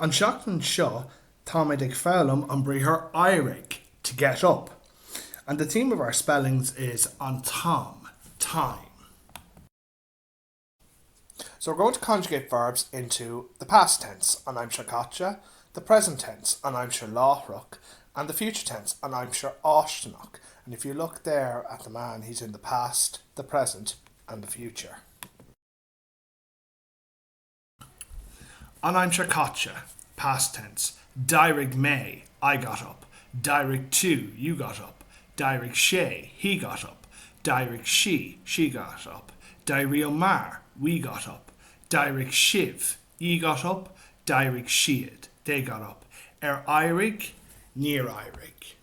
An seachtain seo táimid ag foghlaim an briathar éirigh, to get up. And the theme of our spellings is an t-am, time. So we're going to conjugate verbs into the past tense, an aimsir chaite, the present tense, an aimsir láithreach, and the future tense, an aimsir fháistineach. And if you look there at the man, he's in the past, the present, and the future. An aimsir chaite, past tense, D'éirigh mé, I got up. D'éirigh tú, you got up. D'éirigh sé, he got up. D'éirigh sí, she got up. D'éiríomar, we got up. D'éirigh sibh, ye got up. D'éirigh siad, they got up. Ar éirigh? Níor éirigh.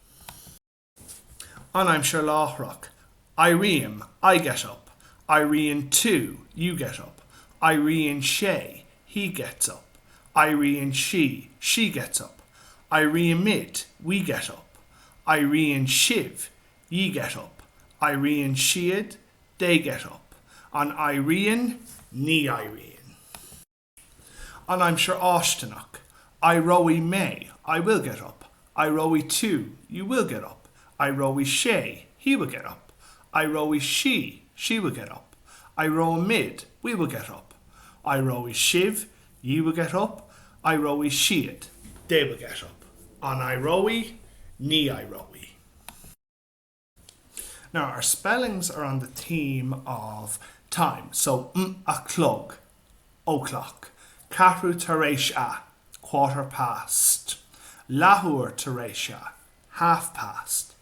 An aimsir láithreach, Éirím, I get up. Éiríonn tú, you get up. Éiríonn sé, he gets up. Éiríonn sí, she gets up. Éirímid, we get up. Éiríonn sibh, ye get up. Éiríonn siad, they get up. An éiríonn? Ní éiríonn. An aimsir fháistineach, Éireoidh mé, I will get up. Éireoidh tú, you will get up. Éireoidh sé, he will get up. Éireoidh sí, she will get up. Éireoimid, we will get up. Éireoidh sibh, ye will get up. Éireoidh siad, they will get up. An éireoidh? Ní éireoidh. Now our spellings are on the theme of time, so m a chlog, o'clock, ceathrú tar éis a, quarter past, leathuair tar éis a, half past,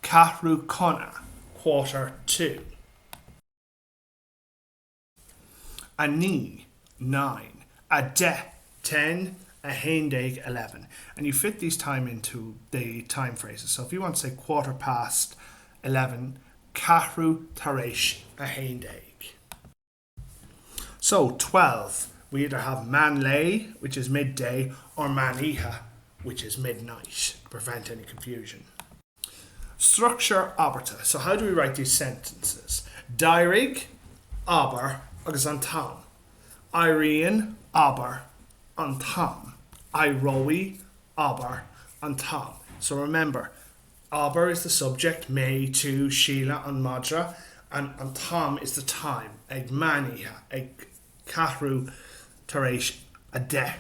ceathrú chun a, quarter to. 9, 9, 10, 10, 11, 11. And you fit these time into the time phrases. So if you want to say quarter past 11, ceathrú tar éis 11. So 12, we either have meán lae, which is midday, or meán oíche, which is midnight, to prevent any confusion. Structure abairte. So how do we write these sentences? D'éirigh, abair, agus an t-am. Éiríonn, abair, an t-am. Éireoidh, abair, an t-am. So remember, abair is the subject, mé, tú, Síle, an madra, and an t-am is the time, ag meán oíche, ag ceathrú tar éis 10.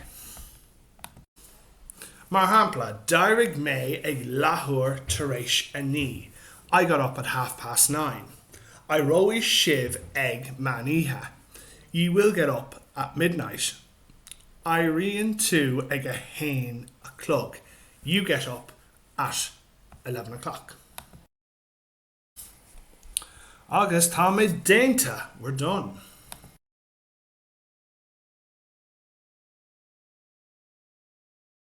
Mar shampla, D'éirigh mé ag leathuair tar éis 9, I got up at half past nine. Éireoidh sibh ag meán oíche, Ye will get up at midnight. Éiríonn tú ag 1 a chlog, You get up at 11 o'clock. Agus táimid déanta! We're done!